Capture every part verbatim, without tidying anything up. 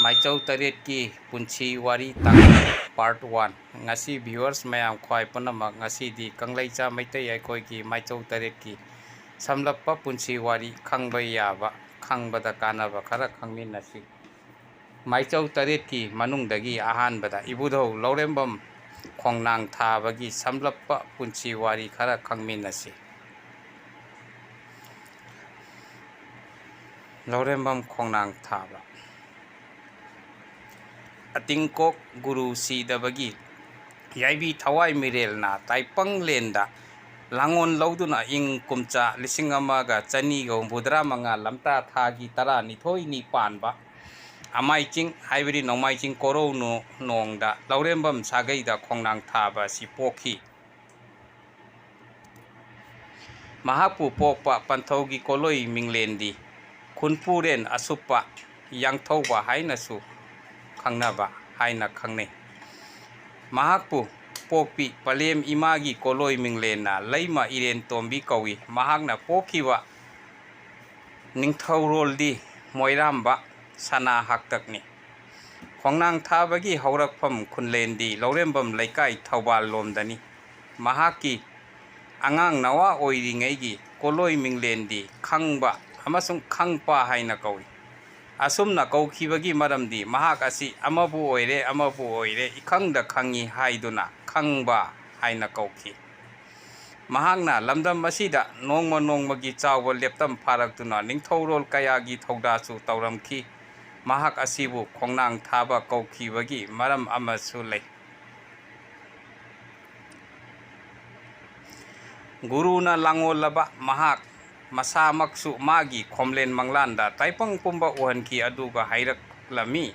ꯃꯥꯏꯆꯧ ꯇꯔꯦꯠꯀꯤ ꯄꯨꯟꯁꯤ ꯋꯥꯔꯤ ꯇꯥꯡ part one꯫ ꯉꯁꯤ viewers ꯃꯌꯥꯝ ꯈ꯭ꯋꯥꯏ ꯄꯨꯝꯅꯃꯛ, ꯉꯁꯤꯗꯤ ꯀꯪꯂꯩꯆꯥ ꯃꯩꯇꯩ ꯑꯩꯈꯣꯏꯒꯤ ꯃꯥꯏꯆꯧ ꯇꯔꯦꯠꯀꯤ ꯁꯝꯂꯞꯄ ꯄꯨꯟꯁꯤ ꯋꯥꯔꯤ ꯈꯪꯕ ꯌꯥꯕ, ꯈꯪꯕꯗ ꯀꯥꯟꯅꯕ ꯈꯔ ꯈꯪꯃꯤꯟꯅꯁꯤ꯫ ꯃꯥꯏꯆꯧ ꯇꯔꯦꯠꯀꯤ ꯃꯅꯨꯡꯗꯒꯤ ꯑꯍꯥꯟꯕꯗ ꯏꯕꯨꯙꯧ ꯂꯧꯔꯦꯝꯕꯝ ꯈꯣꯡꯅꯥꯡ ꯊꯥꯕꯒꯤ ꯁꯝꯂꯞꯄ ꯄꯨꯟꯁꯤ ꯋꯥꯔꯤ ꯈꯔ ꯈꯪꯃꯤꯟꯅꯁꯤ꯫ ꯂꯧꯔꯦꯝꯕꯝ ꯈꯣꯡꯅꯥꯡ ꯊꯥꯕ꯫ ꯑꯇꯤꯡꯀꯣꯛ ꯒꯨꯔꯨ ꯁꯤꯗꯕꯒꯤ ꯌꯥꯏꯕꯤ ꯊꯋꯥꯏ ꯃꯤꯔꯦꯜꯅ ꯇꯥꯏꯄꯪꯂꯦꯟꯗ ꯂꯥꯡꯑꯣꯟ ꯂꯧꯗꯨꯅ ꯏꯪ ꯀꯨꯝꯆꯥ ꯂꯤꯁꯤꯡ ꯑꯃꯒ ꯆꯅꯤꯒ ꯍꯨꯝꯐꯨꯇꯔꯥ ꯃꯉꯥ ꯂꯝꯇꯥ ꯊꯥꯒꯤ ꯇꯔꯥꯅꯤꯊꯣꯏꯅꯤ ꯄꯥꯟꯕ ꯑꯃꯥꯏ ꯆꯤꯡ, ꯍꯥꯏꯕꯗꯤ ꯅꯣꯡꯃꯥꯏ ꯆꯤꯡ ꯀꯣꯔꯧ ꯅꯣ-, ꯅꯣꯡꯗ ꯂꯧꯔꯦꯝꯕꯝ ꯁꯥꯒꯩꯗ ꯈꯣꯡꯅꯥꯡ ꯊꯥꯕ ꯑꯁꯤ ꯄꯣꯛꯈꯤ꯫ ꯃꯍꯥꯛꯄꯨ ꯄꯣꯛꯄ ꯄꯟꯊꯧꯒꯤ ꯀꯣꯂꯣꯏ ꯃꯤꯡꯂꯦꯟꯗꯤ ꯈꯨꯟꯄꯨꯔꯦꯟ ꯑꯁꯨꯞꯄ ꯌꯥꯡꯊꯧꯕ ꯍꯥꯏꯅꯁꯨ ꯈꯪꯅꯕ ꯍꯥꯏꯅ ꯈꯪꯅꯩ꯫ ꯃꯍꯥꯛꯄꯨ ꯄꯣꯛꯄꯤ ꯄꯂꯦꯝ ꯏꯃꯥꯒꯤ ꯀꯣꯂꯣꯏ ꯃꯤꯡꯂꯦꯟꯅ ꯂꯩꯃ ꯏꯔꯦꯟ ꯇꯣꯝꯕꯤ ꯀꯧꯏ꯫ ꯃꯍꯥꯛꯅ ꯄꯣꯛꯈꯤꯕ ꯅꯤꯡꯊꯧꯔꯣꯜꯗꯤ ꯃꯣꯏꯔꯥꯝꯕ ꯁꯅꯥ ꯍꯥꯛꯇꯛꯅꯤ꯫ ꯈꯣꯡꯅꯥꯡ ꯊꯥꯕꯒꯤ ꯍꯧꯔꯛꯐꯝ ꯈꯨꯟꯂꯦꯟꯗꯤ ꯂꯧꯔꯦꯝꯕꯝ ꯂꯩꯀꯥꯏ ꯊꯧꯕꯥꯜ ꯂꯣꯝꯗꯅꯤ꯫ ꯃꯍꯥꯛꯀꯤ ꯑꯉꯥꯡ ꯅꯋꯥ ꯑꯣꯏꯔꯤꯉꯩꯒꯤ ꯀꯣꯂꯣꯏ ꯃꯤꯡꯂꯦꯟꯗꯤ ꯈꯪꯕ ꯑꯃꯁꯨꯡ ꯈꯪꯄ ꯍꯥꯏꯅ ꯀꯧꯏ꯫ ꯑꯁꯨꯝꯅ ꯀꯧꯈꯤꯕꯒꯤ ꯃꯔꯝꯗꯤ ꯃꯍꯥꯛ ꯑꯁꯤ ꯑꯃꯕꯨ ꯑꯣꯏꯔꯦ ꯑꯃꯕꯨ ꯑꯣꯏꯔꯦ ꯏꯈꯪꯗ ꯈꯪꯏ ꯍꯥꯏꯗꯨꯅ ꯈꯪꯕ ꯍꯥꯏꯅ ꯀꯧꯈꯤ꯫ ꯃꯍꯥꯛꯅ ꯂꯝꯗꯝ ꯑꯁꯤꯗ ꯅꯣꯡꯃ ꯅꯣꯡꯃꯒꯤ ꯆꯥꯎꯕ ꯂꯦꯞꯇꯝ ꯐꯥꯔꯛꯇꯨꯅ ꯅꯤꯡꯊꯧꯔꯣꯜ ꯀꯌꯥꯒꯤ ꯊꯧꯗꯥꯁꯨ ꯇꯧꯔꯝꯈꯤ꯫ ꯃꯍꯥꯛ ꯑꯁꯤꯕꯨ ꯈꯣꯡꯅꯥꯡ ꯊꯥꯕ ꯀꯧꯈꯤꯕꯒꯤ ꯃꯔꯝ ꯑꯃꯁꯨ ꯂꯩ꯫ ꯒꯨꯔꯨꯅ ꯂꯥꯡꯑꯣꯜꯂꯕ ꯃꯍꯥꯛ ꯃꯁꯥꯃꯛꯁꯨ ꯃꯥꯒꯤ ꯈꯣꯝꯂꯦꯟ ꯃꯪꯂꯥꯟꯗ ꯇꯥꯏꯄꯪ ꯄꯨꯝꯕ ꯎꯍꯟꯈꯤ, ꯑꯗꯨꯒ ꯍꯥꯏꯔꯛꯂꯝꯃꯤ,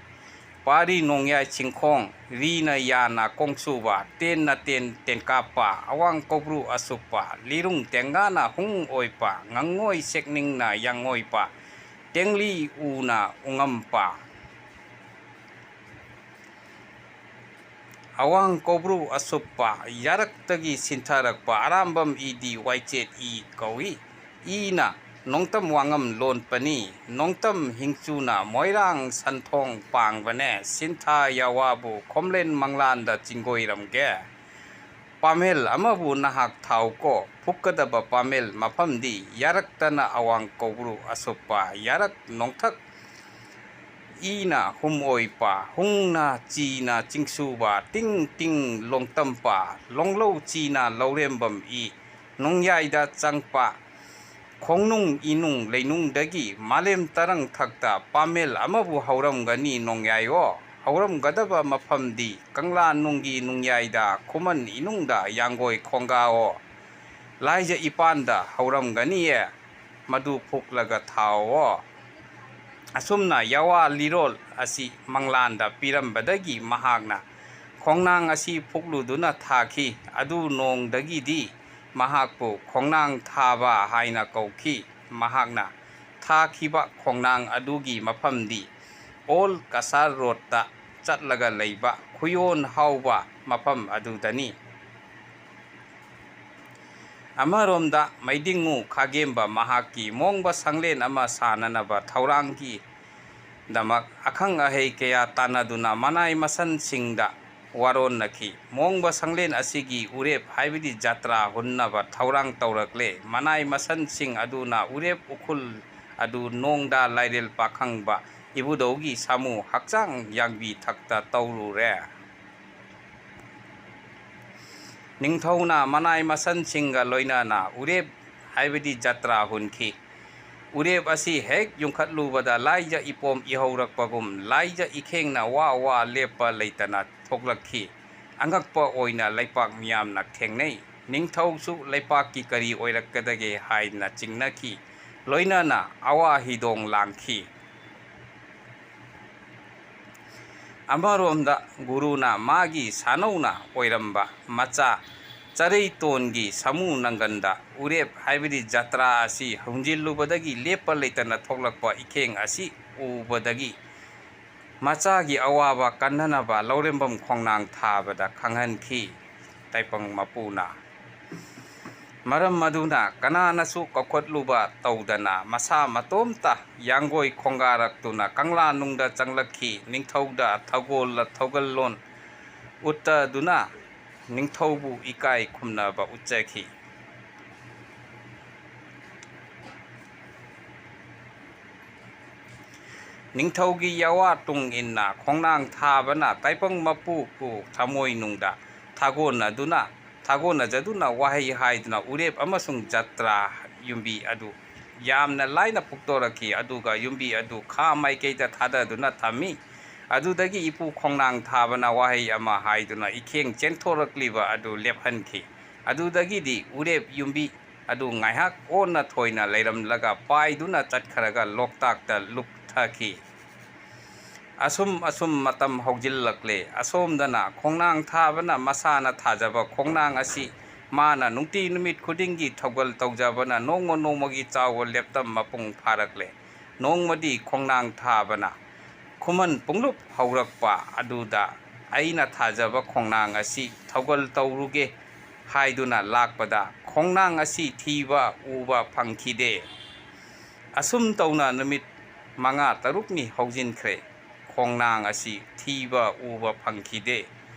ꯄꯥꯔꯤ ꯅꯣꯡꯌꯥꯏ ꯆꯤꯡꯈꯣꯡ, ꯔꯤꯅ ꯌꯥꯅ ꯀꯣꯡꯁꯨꯕ, ꯇꯦꯟꯅ ꯇꯦꯟ ꯇꯦꯟꯀꯥꯞꯄ, ꯑꯋꯥꯡ ꯀꯧꯕ꯭ꯔꯨ ꯑꯁꯨꯞꯄ, ꯂꯤꯔꯨꯡ ꯇꯦꯡꯒꯥꯅ ꯍꯨꯡ ꯑꯣꯏꯄ, ꯉꯪꯉꯣꯏ ꯁꯦꯛꯅꯤꯡꯅ ꯌꯥꯡꯉꯣꯏꯄ, ꯇꯦꯡꯂꯤ ꯎꯅ ꯎꯉꯝꯄ, ꯑꯋꯥꯡ ꯀꯧꯕ꯭ꯔꯨ ꯑꯁꯨꯞꯄ, ꯌꯥꯔꯛꯇꯒꯤ ꯁꯤꯟꯊꯔꯛꯄ ꯑꯔꯥꯝꯕꯝ ꯏꯗꯤ ꯋꯥꯏꯆꯦꯠ ꯏ ꯀꯧꯏ꯫ ꯏꯅ ꯅꯣꯡꯇꯝ ꯋꯥꯉꯝ ꯂꯣꯟꯄꯅꯤ, ꯅꯣꯡꯇꯝ ꯍꯤꯡꯆꯨꯅ ꯃꯣꯏꯔꯥꯡ ꯁꯟꯊꯣꯡ ꯄꯥꯡꯕꯅꯦ, ꯁꯤꯟꯊꯥ ꯌꯥꯋꯥꯕꯨ ꯈꯣꯝꯂꯦꯟ ꯃꯪꯂꯥꯟꯗ ꯆꯤꯡꯒꯣꯏꯔꯝꯒꯦ꯫ ꯄꯥꯃꯦꯜ ꯑꯃꯕꯨ ꯅꯍꯥꯛ ꯊꯥꯎꯀꯣ, ꯐꯨꯛꯀꯗꯕ ꯄꯥꯃꯦꯜ ꯃꯐꯝꯗꯤ ꯌꯥꯔꯛꯇꯅ ꯑꯋꯥꯡ ꯀꯧꯕ꯭ꯔꯨ ꯑꯁꯨꯞꯄ, ꯌꯥꯔꯛ ꯅꯣꯡꯊꯛ ꯏꯅ ꯍꯨꯝ ꯑꯣꯏꯄ, ꯍꯨꯡꯅ ꯆꯤꯅ ꯆꯤꯡꯁꯨꯕ, ꯇꯤꯡ ꯇꯤꯡ ꯂꯣꯡꯇꯝꯄ, ꯂꯣꯡꯂꯧ ꯆꯤꯅ ꯂꯧꯔꯦꯝꯕꯝ ꯏ, ꯅꯣꯡꯌꯥꯏꯗ ꯆꯪꯄ, ꯈꯣꯡꯅꯨꯡ ꯏꯅꯨꯡ ꯂꯩꯅꯨꯡꯗꯒꯤ ꯃꯥꯂꯦꯝ ꯇꯔꯪ ꯊꯛꯇ ꯄꯥꯃꯦꯜ ꯑꯃꯕꯨ ꯍꯧꯔꯝꯒꯅꯤ ꯅꯣꯡꯌꯥꯏꯑꯣ꯫ ꯍꯧꯔꯝꯒꯗꯕ ꯃꯐꯝꯗꯤ ꯀꯪꯂꯥ ꯅꯨꯡꯒꯤ ꯅꯣꯡꯌꯥꯏꯗ, ꯈꯨꯃꯟ ꯏꯅꯨꯡꯗ ꯌꯥꯡꯒꯣꯏ ꯈꯣꯡꯒꯥꯑꯣ꯫ ꯂꯥꯏꯖ ꯏꯄꯥꯟꯗ ꯍꯧꯔꯝꯒꯅꯤꯌꯦ, ꯃꯗꯨ ꯐꯨꯛꯂꯒ ꯊꯥꯎꯑꯣ꯫ ꯑꯁꯨꯝꯅ ꯌꯥꯋꯥ ꯂꯤꯔꯣꯜ ꯑꯁꯤ ꯃꯪꯂꯥꯟꯗ ꯄꯤꯔꯝꯕꯗꯒꯤ ꯃꯍꯥꯛꯅ ꯈꯣꯡꯅꯥꯡ ꯑꯁꯤ ꯐꯨꯛꯂꯨꯗꯨꯅ ꯊꯥꯈꯤ꯫ ꯑꯗꯨ ꯅꯣꯡꯗꯒꯤꯗꯤ ꯃꯍꯥꯛꯄꯨ ꯈꯣꯡꯅꯥꯡ ꯊꯥꯕ ꯍꯥꯏꯅ ꯀꯧꯈꯤ꯫ ꯃꯍꯥꯛꯅ ꯊꯥꯈꯤꯕ ꯈꯣꯡꯅꯥꯡ ꯑꯗꯨꯒꯤ ꯃꯐꯝꯗꯤ ꯑꯣꯜ ꯀꯁꯥꯔ ꯔꯣꯗꯇ ꯆꯠꯂꯒ ꯂꯩꯕ ꯈꯨꯌꯣꯟ ꯍꯥꯎꯕ ꯃꯐꯝ ꯑꯗꯨꯗꯅꯤ꯫ ꯑꯃꯔꯣꯝꯗ ꯃꯩꯗꯤꯡꯉꯨ ꯈꯥꯒꯦꯝꯕ ꯃꯍꯥꯛꯀꯤ ꯃꯣꯡꯕ ꯁꯪꯂꯦꯟ ꯑꯃ ꯁꯥꯅꯅꯕ ꯊꯧꯔꯥꯡꯒꯤꯗꯃꯛ ꯑꯈꯪ ꯑꯍꯩ ꯀꯌꯥ ꯇꯥꯟꯅꯗꯨꯅ ꯃꯅꯥꯏ ꯃꯁꯟꯁꯤꯡꯗ ꯋꯥꯔꯣꯟꯅꯈꯤ꯫ ꯃꯣꯡꯕ ꯁꯪꯂꯦꯟ ꯑꯁꯤꯒꯤ ꯎꯔꯦꯞ ꯍꯥꯏꯕꯗꯤ ꯖꯇ꯭ꯔꯥ ꯍꯨꯟꯅꯕ ꯊꯧꯔꯥꯡ ꯇꯧꯔꯛꯂꯦ꯫ ꯃꯅꯥꯏ ꯃꯁꯟꯁꯤꯡ ꯑꯗꯨꯅ ꯎꯔꯦꯞ ꯎꯈꯨꯜ ꯑꯗꯨ ꯅꯣꯡꯗ ꯂꯥꯏꯔꯦꯜ ꯄꯥꯈꯪꯕ ꯏꯕꯨꯙꯧꯒꯤ ꯁꯥꯃꯨ ꯍꯛꯆꯥꯡ ꯌꯥꯡꯕꯤ ꯊꯛꯇ ꯇꯧꯔꯨꯔꯦ꯫ ꯅꯤꯡꯊꯧꯅ ꯃꯅꯥꯏ ꯃꯁꯟꯁꯤꯡꯒ ꯂꯣꯏꯅꯅ ꯎꯔꯦꯞ ꯍꯥꯏꯕꯗꯤ ꯖꯇ꯭ꯔꯥ ꯍꯨꯟꯈꯤ꯫ ꯎꯔꯦꯞ ꯑꯁꯤ ꯍꯦꯛ ꯌꯨꯡꯈꯠꯂꯨꯕꯗ ꯂꯥꯏꯖ ꯏꯄꯣꯝ ꯏꯍꯧꯔꯛꯄꯒꯨꯝ ꯂꯥꯏꯖ ꯏꯈꯦꯡꯅ ꯋꯥ ꯋꯥ ꯂꯦꯞꯄ ꯂꯩꯇꯅ ꯊꯣꯛꯂꯛꯈꯤ꯫ ꯑꯉꯛꯄ ꯑꯣꯏꯅ ꯂꯩꯄꯥꯛ ꯃꯤꯌꯥꯝꯅ ꯊꯦꯡꯅꯩ꯫ ꯅꯤꯡꯊꯧꯁꯨ ꯂꯩꯄꯥꯛꯀꯤ ꯀꯔꯤ ꯑꯣꯏꯔꯛꯀꯗꯒꯦ ꯍꯥꯏꯅ ꯆꯤꯡꯅꯈꯤ꯫ ꯂꯣꯏꯅꯅ ꯑꯋꯥ ꯍꯤꯗꯣꯡ ꯂꯥꯡꯈꯤ꯫ ꯑꯃꯔꯣꯝꯗ ꯒꯨꯔꯨꯅ ꯃꯥꯒꯤ ꯁꯥꯅꯧꯅ ꯑꯣꯏꯔꯝꯕ ꯃꯆꯥ ꯆꯔꯩꯇꯣꯟꯒꯤ ꯁꯥꯃꯨ ꯅꯪꯒꯟꯗ ꯎꯔꯦꯞ ꯍꯥꯏꯕꯗꯤ ꯖꯇ꯭ꯔꯥ ꯑꯁꯤ ꯍꯨꯟꯖꯤꯜꯂꯨꯕꯗꯒꯤ ꯂꯦꯞꯄ ꯂꯩꯇꯅ ꯊꯣꯛꯂꯛꯄ ꯏꯈꯦꯡ ꯑꯁꯤ ꯎꯕꯗꯒꯤ ꯃꯆꯥꯒꯤ ꯑꯋꯥꯕ ꯀꯟꯅꯅꯕ ꯂꯧꯔꯦꯝꯕꯝ ꯈꯣꯡꯅꯥꯡ ꯊꯥꯕꯗ ꯈꯪꯍꯟꯈꯤ꯫ ꯇꯥꯏꯄꯪ ꯃꯄꯨꯅ ꯃꯔꯝ ꯑꯗꯨꯅ ꯀꯅꯥꯅꯁꯨ ꯀꯧꯈꯠꯂꯨꯕ ꯇꯧꯗꯅ ꯃꯁꯥ ꯃꯇꯣꯝꯇ ꯌꯥꯡꯒꯣꯏ ꯈꯣꯡꯒꯥꯔꯛꯇꯨꯅ ꯀꯪꯂꯥꯅꯨꯡꯗ ꯆꯪꯂꯛꯈꯤ꯫ ꯅꯤꯡꯊꯧꯗ ꯊꯧꯒꯣꯜ ꯊꯧꯒꯜꯂꯣꯟ ꯎꯠꯇꯗꯨꯅ ꯅꯤꯡꯊꯧꯕꯨ ꯏꯀꯥꯏ ꯈꯨꯝꯅꯕ ꯎꯠꯆꯈꯤ꯫ ꯅꯤꯡꯊꯧꯒꯤ ꯌꯥꯋꯥ ꯇꯨꯡ ꯏꯟꯅ ꯈꯣꯡꯅꯥꯡ ꯊꯥꯕꯅ ꯇꯥꯏꯕꯪ ꯃꯄꯨꯕꯨ ꯊꯃꯣꯏꯅꯨꯡꯗ ꯊꯥꯒꯣꯟꯅꯗꯨꯅ, ꯊꯥꯒꯣꯟꯅꯖꯗꯨꯅ ꯋꯥꯍꯩ ꯍꯥꯏꯗꯨꯅ ꯎꯔꯦꯞ ꯑꯃꯁꯨꯡ ꯖꯇ꯭ꯔꯥ ꯌꯨꯝꯕꯤ ꯑꯗꯨ ꯌꯥꯝꯅ ꯂꯥꯏꯅ ꯐꯨꯛꯇꯣꯔꯛꯈꯤ꯫ ꯑꯗꯨꯒ ꯌꯨꯝꯕꯤ ꯑꯗꯨ ꯈꯥ ꯃꯥꯏꯀꯩꯗ ꯊꯥꯗꯗꯨꯅ ꯊꯝꯃꯤ꯫ ꯑꯗꯨꯗꯒꯤ ꯏꯄꯨ ꯈꯣꯡꯅꯥꯡ ꯊꯥꯕꯅ ꯋꯥꯍꯩ ꯑꯃ ꯍꯥꯏꯗꯨꯅ ꯏꯈꯦꯡ ꯆꯦꯟꯊꯣꯔꯛꯂꯤꯕ ꯑꯗꯨ ꯂꯦꯞꯍꯟꯈꯤ꯫ ꯑꯗꯨꯗꯒꯤꯗꯤ ꯎꯔꯦꯞ ꯌꯨꯝꯕꯤ ꯑꯗꯨ ꯉꯥꯏꯍꯥꯛ ꯑꯣꯟꯅ ꯊꯣꯏꯅ ꯂꯩꯔꯝꯂꯒ ꯄꯥꯏꯗꯨꯅ ꯆꯠꯈ꯭ꯔꯒ ꯂꯣꯛꯇꯥꯛꯇ ꯂꯨꯞꯊꯈꯤ꯫ ꯑꯁꯨꯝ ꯑꯁꯨꯝ ꯃꯇꯝ ꯍꯧꯖꯤꯜꯂꯛꯂꯦ꯫ ꯑꯁꯣꯝꯗꯅ ꯈꯣꯡꯅꯥꯡ ꯊꯥꯕꯅ ꯃꯁꯥꯅ ꯊꯥꯖꯕ ꯈꯣꯡꯅꯥꯡ ꯑꯁꯤ ꯃꯥꯅ ꯅꯨꯡꯇꯤ ꯅꯨꯃꯤꯠ ꯈꯨꯗꯤꯡꯒꯤ ꯊꯧꯒꯜ ꯇꯧꯖꯕꯅ ꯅꯣꯡꯃ ꯅꯣꯡꯃꯒꯤ ꯆꯥꯎꯕ ꯂꯦꯞꯇ ꯃꯄꯨꯡ ꯐꯥꯔꯛꯂꯦ꯫ ꯅꯣꯡꯃꯗꯤ ꯈꯣꯡꯅꯥꯡ ꯊꯥꯕꯅ ꯈꯨꯃꯟ ꯄꯨꯡꯂꯨꯞ ꯍꯧꯔꯛꯄ ꯑꯗꯨꯗ ꯑꯩꯅ ꯊꯥꯖꯕ ꯈꯣꯡꯅꯥꯡ ꯑꯁꯤ ꯊꯧꯒꯜ ꯇꯧꯔꯨꯒꯦ ꯍꯥꯏꯗꯨꯅ ꯂꯥꯛꯄꯗ ꯈꯣꯡꯅꯥꯡ ꯑꯁꯤ ꯊꯤꯕ ꯎꯕ ꯐꯪꯈꯤꯗꯦ꯫ ꯑꯁꯨꯝ ꯇꯧꯅ ꯅꯨꯃꯤꯠ ꯃꯉꯥ ꯇꯔꯨꯛꯅꯤ ꯍꯧꯖꯤꯟꯈ꯭ꯔꯦ꯫ ꯈꯣꯡꯅꯥꯡ ꯑꯁꯤ ꯊꯤꯕ ꯎꯕ ꯐꯪꯈꯤꯗꯦ꯫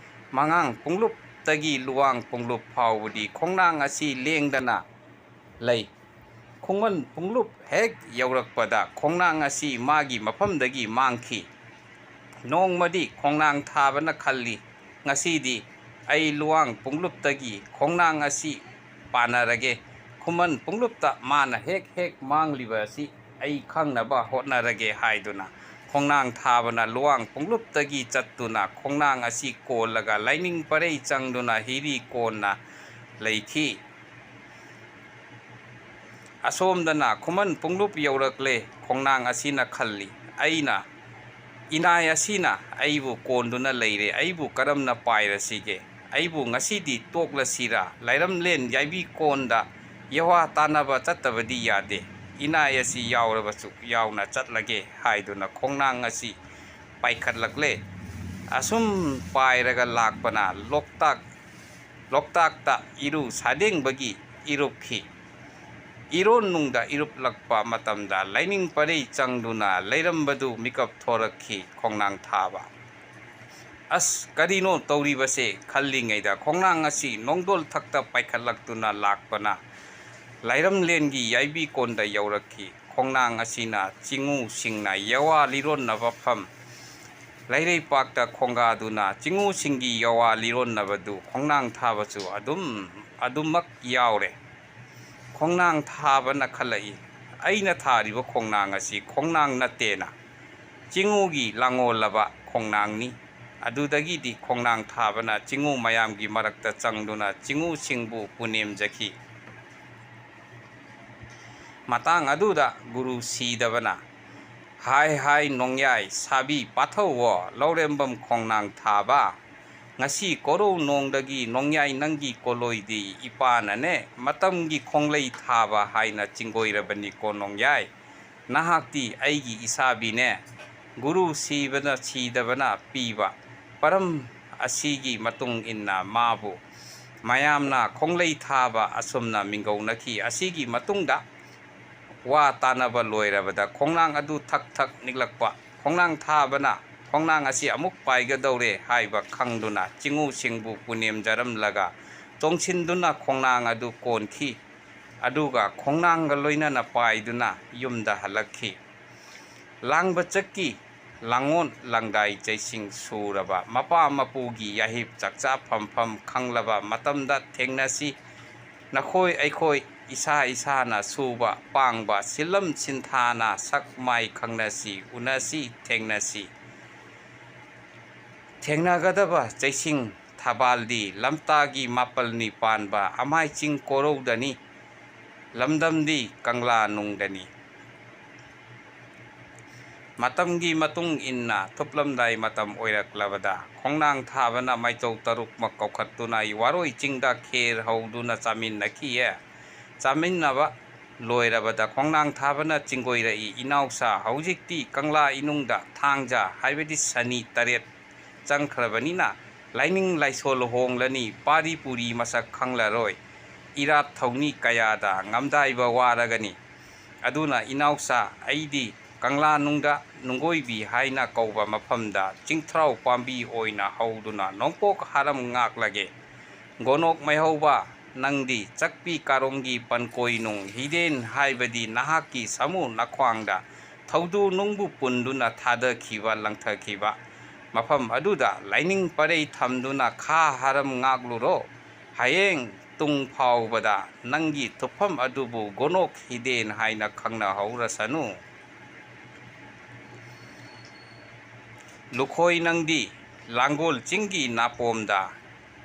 ꯃꯉꯥꯡ ꯄꯨꯡꯂꯨꯞꯇꯒꯤ ꯂꯨꯋꯥꯡ ꯄꯨꯡꯂꯨꯞ ꯐꯥꯎꯕꯗꯤ ꯈꯣꯡꯅꯥꯡ ꯑꯁꯤ ꯂꯦꯡꯗꯅ ꯂꯩ꯫ ꯈꯨꯃꯟ ꯄꯨꯡꯂꯨꯞ ꯍꯦꯛ ꯌꯧꯔꯛꯄꯗ ꯈꯣꯡꯅꯥꯡ ꯑꯁꯤ ꯃꯥꯒꯤ ꯃꯐꯝꯗꯒꯤ ꯃꯥꯡꯈꯤ꯫ ꯅꯣꯡꯃꯗꯤ ꯈꯣꯡꯅꯥꯡ ꯊꯥꯕꯅ ꯈꯜꯂꯤ, "ꯉꯁꯤꯗꯤ ꯑꯩ ꯂꯨꯋꯥꯡ ꯄꯨꯡꯂꯨꯞꯇꯒꯤ ꯈꯣꯡꯅꯥꯡ ꯑꯁꯤ ꯄꯥꯟꯅꯔꯒꯦ꯫ ꯈꯨꯃꯟ ꯄꯨꯡꯂꯨꯞꯇ ꯃꯥꯅ ꯍꯦꯛ ꯍꯦꯛ ꯃꯥꯡꯂꯤꯕ ꯑꯁꯤ ꯑꯩ ꯈꯪꯅꯕ ꯍꯣꯠꯅꯔꯒꯦ" ꯍꯥꯏꯗꯨꯅ ꯈꯣꯡꯅꯥꯡ ꯊꯥꯕꯅ ꯂꯨꯋꯥꯡ ꯄꯨꯡꯂꯨꯞꯇꯒꯤ ꯆꯠꯇꯨꯅ ꯈꯣꯡꯅꯥꯡ ꯑꯁꯤ ꯀꯣꯜꯂꯒ ꯂꯥꯏꯅꯤꯡ ꯄꯔꯩ ꯆꯪꯗꯨꯅ ꯍꯤꯔꯤ ꯀꯣꯟꯅ ꯂꯩꯈꯤ꯫ ꯑꯁꯣꯝꯗꯅ ꯈꯨꯃꯟ ꯄꯨꯡꯂꯨꯞ ꯌꯧꯔꯛꯂꯦ꯫ ꯈꯣꯡꯅꯥꯡ ꯑꯁꯤꯅ ꯈꯜꯂꯤ, "ꯑꯩꯅ, ꯏꯅꯥꯏ ꯑꯁꯤꯅ ꯑꯩꯕꯨ ꯀꯣꯟꯗꯨꯅ ꯂꯩꯔꯦ, ꯑꯩꯕꯨ ꯀꯔꯝꯅ ꯄꯥꯏꯔꯁꯤꯒꯦ? ꯑꯩꯕꯨ ꯉꯁꯤꯗꯤ ꯇꯣꯛꯂꯁꯤꯔꯥ? ꯂꯥꯏꯔꯝꯂꯦꯟ ꯌꯥꯏꯕꯤ ꯀꯣꯟꯗ ꯌꯋꯥ ꯇꯥꯟꯅꯕ ꯆꯠꯇꯕꯗꯤ ꯌꯥꯗꯦ꯫ ꯏꯅꯥꯏ ꯑꯁꯤ ꯌꯥꯎꯔꯕꯁꯨ ꯌꯥꯎꯅ ꯆꯠꯂꯒꯦ" ꯍꯥꯏꯗꯨꯅ ꯈꯣꯡꯅꯥꯡ ꯑꯁꯤ ꯄꯥꯏꯈꯠꯂꯛꯂꯦ꯫ ꯑꯁꯨꯝ ꯄꯥꯏꯔꯒ ꯂꯥꯛꯄꯅ ꯂꯣꯛꯇꯥꯛ, ꯂꯣꯛꯇꯥꯛꯇ ꯏꯔꯨ ꯁꯥꯗꯦꯡꯕꯒꯤ ꯏꯔꯨꯞꯈꯤ꯫ ꯏꯔꯣꯟꯅꯨꯡꯗ ꯏꯔꯨꯞꯂꯛꯄ ꯃꯇꯝꯗ ꯂꯥꯏꯅꯤꯡ ꯄꯔꯩ ꯆꯪꯗꯨꯅ ꯂꯩꯔꯝꯕꯗꯨ ꯃꯤꯀꯞ ꯊꯣꯔꯛꯈꯤ ꯈꯣꯡꯅꯥꯡ ꯊꯥꯕ꯫ "ꯑꯁ, ꯀꯔꯤꯅꯣ ꯇꯧꯔꯤꯕꯁꯦ?" ꯈꯜꯂꯤꯉꯩꯗ ꯈꯣꯡꯅꯥꯡ ꯑꯁꯤ ꯅꯣꯡꯗꯣꯜ ꯊꯛꯇ ꯄꯥꯏꯈꯠꯂꯛꯇꯨꯅ ꯂꯥꯛꯄꯅ ꯂꯥꯏꯔꯝꯂꯦꯟꯒꯤ ꯌꯥꯏꯕꯤ ꯀꯣꯟꯗ ꯌꯧꯔꯛꯈꯤ꯫ ꯈꯣꯡꯅꯥꯡ ꯑꯁꯤꯅ ꯆꯤꯡꯉꯨꯁꯤꯡꯅ ꯌꯋꯥ ꯂꯤꯔꯣꯟꯅꯕ ꯐꯝ ꯂꯩꯔꯩꯄꯥꯛꯇ ꯈꯣꯡꯒꯥꯗꯨꯅ ꯆꯤꯡꯉꯨꯁꯤꯡꯒꯤ ꯌꯋꯥ ꯂꯤꯔꯣꯟꯅꯕꯗꯨ ꯈꯣꯡꯅꯥꯡ ꯊꯥꯕꯁꯨ ꯑꯗꯨꯝ ꯑꯗꯨꯃꯛ ꯌꯥꯎꯔꯦ꯫ ꯈꯣꯡꯅꯥꯡ ꯊꯥꯕꯅ ꯈꯜꯂꯛꯏ, "ꯑꯩꯅ ꯊꯥꯔꯤꯕ ꯈꯣꯡꯅꯥꯡ ꯑꯁꯤ ꯈꯣꯡꯅꯥꯡ ꯅꯠꯇꯦꯅ, ꯆꯤꯡꯉꯨꯒꯤ ꯂꯥꯡꯉꯣꯜꯂꯕ ꯈꯣꯡꯅꯥꯡꯅꯤ꯫" ꯑꯗꯨꯗꯒꯤꯗꯤ ꯈꯣꯡꯅꯥꯡ ꯊꯥꯕꯅ ꯆꯤꯡꯉꯨ ꯃꯌꯥꯝꯒꯤ ꯃꯔꯛꯇ ꯆꯪꯗꯨꯅ ꯆꯤꯡꯉꯨꯁꯤꯡꯕꯨ ꯄꯨꯅꯦꯝꯖꯈꯤ꯫ ꯃꯇꯥꯡ ꯑꯗꯨꯗ ꯒꯨꯔꯨ ꯁꯤꯗꯕꯅ, "ꯍꯥꯏ ꯍꯥꯏ ꯅꯣꯡꯌꯥꯏ ꯁꯥꯕꯤ ꯄꯥꯊꯧꯋꯣ ꯂꯧꯔꯦꯝꯕꯝ ꯈꯣꯡꯅꯥꯡ ꯊꯥꯕ, ꯉꯁꯤ ꯀꯣꯔꯧ ꯅꯣꯡꯗꯒꯤ ꯅꯣꯡꯌꯥꯏ ꯅꯪꯒꯤ ꯀꯣꯂꯣꯏꯗꯤ ꯏꯄꯥꯅꯅꯦ ꯃꯇꯝꯒꯤ ꯈꯣꯡꯂꯩ ꯊꯥꯕ ꯍꯥꯏꯅ ꯆꯤꯡꯒꯣꯏꯔꯕꯅꯤꯀꯣ ꯅꯣꯡꯌꯥꯏ꯫ ꯅꯍꯥꯛꯇꯤ ꯑꯩꯒꯤ ꯏꯁꯥꯕꯤꯅꯦ꯫" ꯒꯨꯔꯨ ꯁꯤꯕꯅ ꯁꯤꯗꯕꯅ ꯄꯤꯕ ꯄꯔꯝ ꯑꯁꯤꯒꯤ ꯃꯇꯨꯡ ꯏꯟꯅ ꯃꯥꯕꯨ ꯃꯌꯥꯝꯅ ꯈꯣꯡꯂꯩ ꯊꯥꯕ ꯑꯁꯨꯝꯅ ꯃꯤꯡꯒꯧꯅꯈꯤ꯫ ꯑꯁꯤꯒꯤ ꯃꯇꯨꯡꯗ ꯋꯥ ꯇꯥꯅꯕ ꯂꯣꯏꯔꯕꯗ ꯈꯣꯡꯅꯥꯡ ꯑꯗꯨ ꯊꯛ ꯊꯛ ꯅꯤꯛꯂꯛꯄ꯫ ꯈꯣꯡꯅꯥꯡ ꯊꯥꯕꯅ ꯈꯣꯡꯅꯥꯡ ꯑꯁꯤ ꯑꯃꯨꯛ ꯄꯥꯏꯒꯗꯧꯔꯦ ꯍꯥꯏꯕ ꯈꯪꯗꯨꯅ ꯆꯤꯡꯉꯨꯁꯤꯡꯕꯨ ꯄꯨꯅꯦꯝꯖꯔꯝꯂꯒ ꯆꯣꯡꯁꯤꯟꯗꯨꯅ ꯈꯣꯡꯅꯥꯡ ꯑꯗꯨ ꯀꯣꯟꯈꯤ꯫ ꯑꯗꯨꯒ ꯈꯣꯡꯅꯥꯡꯒ ꯂꯣꯏꯅꯅ ꯄꯥꯏꯗꯨꯅ ꯌꯨꯝꯗ ꯍꯜꯂꯛꯈꯤ꯫ ꯂꯥꯡꯕ ꯆꯠꯀꯤ ꯂꯥꯡꯉꯣꯟ ꯂꯥꯡꯗꯥꯏ ꯆꯩꯁꯤꯡ ꯁꯨꯔꯕ ꯃꯄꯥ ꯃꯄꯨꯒꯤ ꯌꯥꯍꯤꯞ ꯆꯥꯛꯆꯥ ꯐꯝꯐꯝ ꯈꯪꯂꯕ ꯃꯇꯝꯗ ꯊꯦꯡꯅꯁꯤ꯫ ꯅꯈꯣꯏ ꯑꯩꯈꯣꯏ ꯏꯁꯥ ꯏꯁꯥꯅ ꯁꯨꯕ ꯄꯥꯡꯕ ꯁꯤꯜꯂꯝ ꯁꯤꯟꯊꯥꯅ ꯁꯛ ꯃꯥꯏ ꯈꯪꯅꯁꯤ, ꯎꯅꯁꯤ, ꯊꯦꯡꯅꯁꯤ꯫ ꯊꯦꯡꯅꯒꯗꯕ ꯆꯩꯁꯤꯡ ꯊꯕꯥꯜꯗꯤ ꯂꯝꯇꯥꯒꯤ ꯃꯥꯄꯜꯅꯤ ꯄꯥꯟꯕ ꯑꯃꯥꯏ ꯆꯤꯡ ꯀꯣꯔꯧꯗꯅꯤ꯫ ꯂꯝꯗꯝꯗꯤ ꯀꯪꯂꯥ ꯅꯨꯡꯗꯅꯤ꯫ ꯃꯇꯝꯒꯤ ꯃꯇꯨꯡ ꯏꯟꯅ ꯊꯨꯞꯂꯝꯗꯥꯏ ꯃꯇꯝ ꯑꯣꯏꯔꯛꯂꯕꯗ ꯈꯣꯡꯅꯥꯡ ꯊꯥꯕꯅ ꯃꯥꯏꯆꯧ ꯇꯔꯨꯛꯃꯛ ꯀꯧꯈꯠꯇꯨꯅ ꯋꯥꯔꯣꯏ ꯆꯤꯡꯗ ꯈꯦꯔ ꯍꯧꯗꯨꯅ ꯆꯥꯃꯤꯟꯅꯈꯤꯌꯦ꯫ ꯆꯥꯃꯤꯟꯅꯕ ꯂꯣꯏꯔꯕꯗ ꯈꯣꯡꯅꯥꯡ ꯊꯥꯕꯅ ꯆꯤꯡꯒꯣꯏꯔꯛꯏ, "ꯏꯅꯥꯎꯁꯥ, ꯍꯧꯖꯤꯛꯇꯤ ꯀꯪꯂꯥ ꯏꯅꯨꯡꯗ ꯊꯥꯡꯖ ꯍꯥꯏꯕꯗꯤ ꯁꯅꯤ ꯇꯔꯦꯠ ꯆꯪꯈ꯭ꯔꯕꯅꯤꯅ ꯂꯥꯏꯅꯤꯡ ꯂꯥꯏꯁꯣꯜ ꯍꯣꯡꯂꯅꯤ, ꯄꯥꯔꯤ ꯄꯨꯔꯤ ꯃꯁꯛ ꯈꯪꯂꯔꯣꯏ꯫ ꯏꯔꯥꯠ ꯊꯧꯅꯤ ꯀꯌꯥꯗ ꯉꯝꯗꯥꯏꯕ ꯋꯥꯔꯒꯅꯤ꯫ ꯑꯗꯨꯅ ꯏꯅꯥꯎꯆꯥ, ꯑꯩꯗꯤ ꯀꯪꯂꯥꯅꯨꯡꯗ ꯅꯨꯡꯒꯣꯏꯕꯤ ꯍꯥꯏꯅ ꯀꯧꯕ ꯃꯐꯝꯗ ꯆꯤꯡꯊ꯭ꯔꯥꯎ ꯄꯥꯝꯕꯤ ꯑꯣꯏꯅ ꯍꯧꯗꯨꯅ ꯅꯣꯡꯄꯣꯛ ꯍꯥꯔꯝ ꯉꯥꯛꯂꯒꯦ꯫ ꯒꯣꯅꯣꯛ ꯃꯩꯍꯧꯕ, ꯅꯪꯗꯤ ꯆꯛꯄꯤ ꯀꯥꯔꯣꯡꯒꯤ ꯄꯟꯀꯣꯏꯅꯨꯡ ꯍꯤꯗꯦꯟ ꯍꯥꯏꯕꯗꯤ ꯅꯍꯥꯛꯀꯤ ꯁꯥꯃꯨ ꯅꯈ꯭ꯋꯥꯡꯗ ꯊꯧꯗꯨ ꯅꯨꯡꯕꯨ ꯄꯨꯟꯗꯨꯅ ꯊꯥꯗꯈꯤꯕ, ꯂꯪꯊꯈꯤꯕ ꯃꯐꯝ ꯑꯗꯨꯗ ꯂꯥꯏꯅꯤꯡ ꯄꯔꯩ ꯊꯝꯗꯨꯅ ꯈꯥ ꯍꯥꯔꯝ ꯉꯥꯛꯂꯨꯔꯣ꯫ ꯍꯌꯦꯡ ꯇꯨꯡ ꯐꯥꯎꯕꯗ ꯅꯪꯒꯤ ꯊꯨꯞꯐꯝ ꯑꯗꯨꯕꯨ ꯒꯣꯅꯣꯛ ꯍꯤꯗꯦꯟ ꯍꯥꯏꯅ ꯈꯪꯅꯍꯧꯔꯁꯅꯨ꯫ ꯂꯨꯈꯣꯏ, ꯅꯪꯗꯤ ꯂꯥꯡꯒꯣꯜ ꯆꯤꯡꯒꯤ ꯅꯥꯄꯣꯝꯗ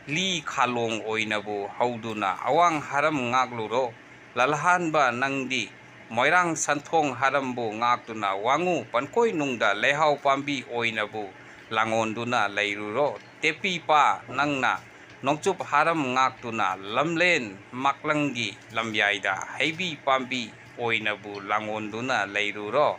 ꯂꯤ ꯈꯥꯂꯣꯡ ꯑꯣꯏꯅꯕꯨ ꯍꯧꯗꯨꯅ ꯑꯋꯥꯡ ꯍꯥꯔꯝ ꯉꯥꯛꯂꯨꯔꯣ꯫ ꯂꯜꯍꯥꯟꯕ, ꯅꯪꯗꯤ ꯃꯣꯏꯔꯥꯡ ꯁꯟꯊꯣꯡ ꯍꯥꯔꯝꯕꯨ ꯉꯥꯛꯇꯨꯅ ꯋꯥꯉꯨ ꯄꯟꯀꯣꯏꯅꯨꯡꯗ ꯂꯩꯍꯥꯎ ꯄꯥꯝꯕꯤ ꯑꯣꯏꯅꯕꯨ ꯂꯥꯡꯉꯣꯟꯗꯨꯅ ꯂꯩꯔꯨꯔꯣ꯫ ꯇꯦꯄꯤꯄꯥ, ꯅꯪꯅ ꯅꯣꯡꯆꯨꯞ ꯍꯥꯔꯝ ꯉꯥꯛꯇꯨꯅ ꯂꯝꯂꯦꯟ ꯃꯥꯛꯂꯪꯒꯤ ꯂꯝꯌꯥꯏꯗ ꯍꯩꯕꯤ ꯄꯥꯝꯕꯤ ꯑꯣꯏꯅꯕꯨ ꯂꯥꯡꯉꯣꯟꯗꯨꯅ ꯂꯩꯔꯨꯔꯣ꯫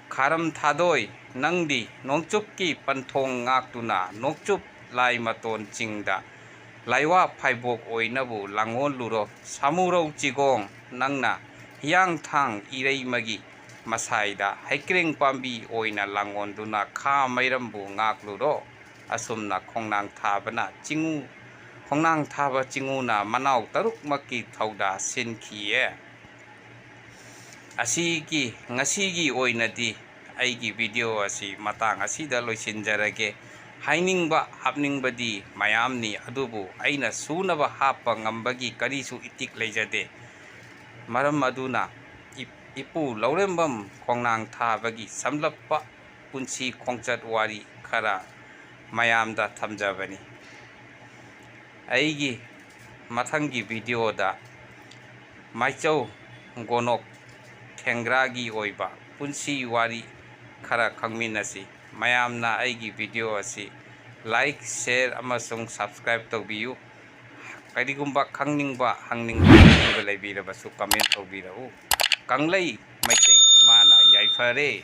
ꯈꯥꯔꯝ ꯊꯥꯗꯣꯏ, ꯅꯪꯗꯤ ꯅꯣꯡꯆꯨꯞꯀꯤ ꯄꯟꯊꯣꯡ ꯉꯥꯛꯇꯨꯅ ꯅꯣꯡꯆꯨꯞ ꯂꯥꯏ ꯃꯇꯣꯟ ꯆꯤꯡꯗ ꯂꯥꯏꯋꯥ ꯐꯥꯏꯕꯣꯛ ꯑꯣꯏꯅꯕꯨ ꯂꯥꯡꯉꯣꯜꯂꯨꯔꯣ꯫ ꯁꯥꯃꯨꯔꯧ ꯆꯤꯒꯣꯡ, ꯅꯪꯅ ꯍꯤꯌꯥꯡꯊꯥꯡ ꯏꯔꯩꯃꯒꯤ ꯃꯁꯥꯏꯗ ꯍꯩꯀ꯭ꯔꯦꯡ ꯄꯥꯝꯕꯤ ꯑꯣꯏꯅ ꯂꯥꯡꯉꯣꯟꯗꯨꯅ ꯈꯥ ꯃꯩꯔꯝꯕꯨ ꯉꯥꯛꯂꯨꯔꯣ꯫ ꯑꯁꯨꯝꯅ ꯈꯣꯡꯅꯥꯡ ꯊꯥꯕꯅ ꯆꯤꯡꯉꯨ, ꯈꯣꯡꯅꯥꯡ ꯊꯥꯕ ꯆꯤꯡꯉꯨꯅ ꯃꯅꯥꯎ ꯇꯔꯨꯛꯃꯛꯀꯤ ꯊꯧꯗꯥ ꯁꯤꯟꯈꯤꯌꯦ꯫ ꯑꯁꯤꯒꯤ, ꯉꯁꯤꯒꯤ ꯑꯣꯏꯅꯗꯤ ꯑꯩꯒꯤ ꯚꯤꯗꯤꯑꯣ ꯑꯁꯤ ꯃꯇꯥꯡ ꯑꯁꯤꯗ ꯂꯣꯏꯁꯤꯟꯖꯔꯒꯦ꯫ ꯍꯥꯏꯅꯤꯡꯕ, ꯍꯥꯞꯅꯤꯡꯕꯗꯤ ꯃꯌꯥꯝꯅꯤ, ꯑꯗꯨꯕꯨ ꯑꯩꯅ ꯁꯨꯅꯕ ꯍꯥꯞꯄ ꯉꯝꯕꯒꯤ ꯀꯔꯤꯁꯨ ꯏꯇꯤꯛ ꯂꯩꯖꯗꯦ꯫ ꯃꯔꯝ ꯑꯗꯨꯅ ꯏꯞ-, ꯏꯄꯨ ꯂꯧꯔꯦꯝꯕꯝ ꯈꯣꯡꯅꯥꯡ ꯊꯥꯕꯒꯤ ꯁꯝꯂꯞꯄ ꯄꯨꯟꯁꯤ ꯈꯣꯡꯆꯠ ꯋꯥꯔꯤ ꯈꯔ ꯃꯌꯥꯝꯗ ꯊꯝꯖꯕꯅꯤ꯫ ꯑꯩꯒꯤ ꯃꯊꯪꯒꯤ ꯚꯤꯗꯤꯑꯣꯗ ꯃꯥꯏꯆꯧ ꯒꯣꯅꯣꯛ ꯊꯦꯡꯒ꯭ꯔꯥꯒꯤ ꯑꯣꯏꯕ ꯄꯨꯟꯁꯤ ꯋꯥꯔꯤ ꯈꯔ ꯈꯪꯃꯤꯟꯅꯁꯤ꯫ ꯃꯌꯥꯝꯅ ꯑꯩꯒꯤ ꯚꯤꯗꯤꯑꯣ ꯑꯁꯤ like, share ꯑꯃꯁꯨꯡ subscribe ꯇꯧꯕꯤꯌꯨ꯫ ꯀꯔꯤꯒꯨꯝꯕ ꯈꯪꯅꯤꯡꯕ, ꯍꯪꯅꯤꯡꯕ, ꯈꯪꯅꯤꯡꯕ ꯂꯩꯕꯤꯔꯕꯁꯨ comment ꯇꯧꯕꯤꯔꯛꯎ꯫ ꯀꯪꯂꯩ ꯃꯩꯇꯩ ꯏꯃꯥꯅ ꯌꯥꯏꯐꯔꯦ꯫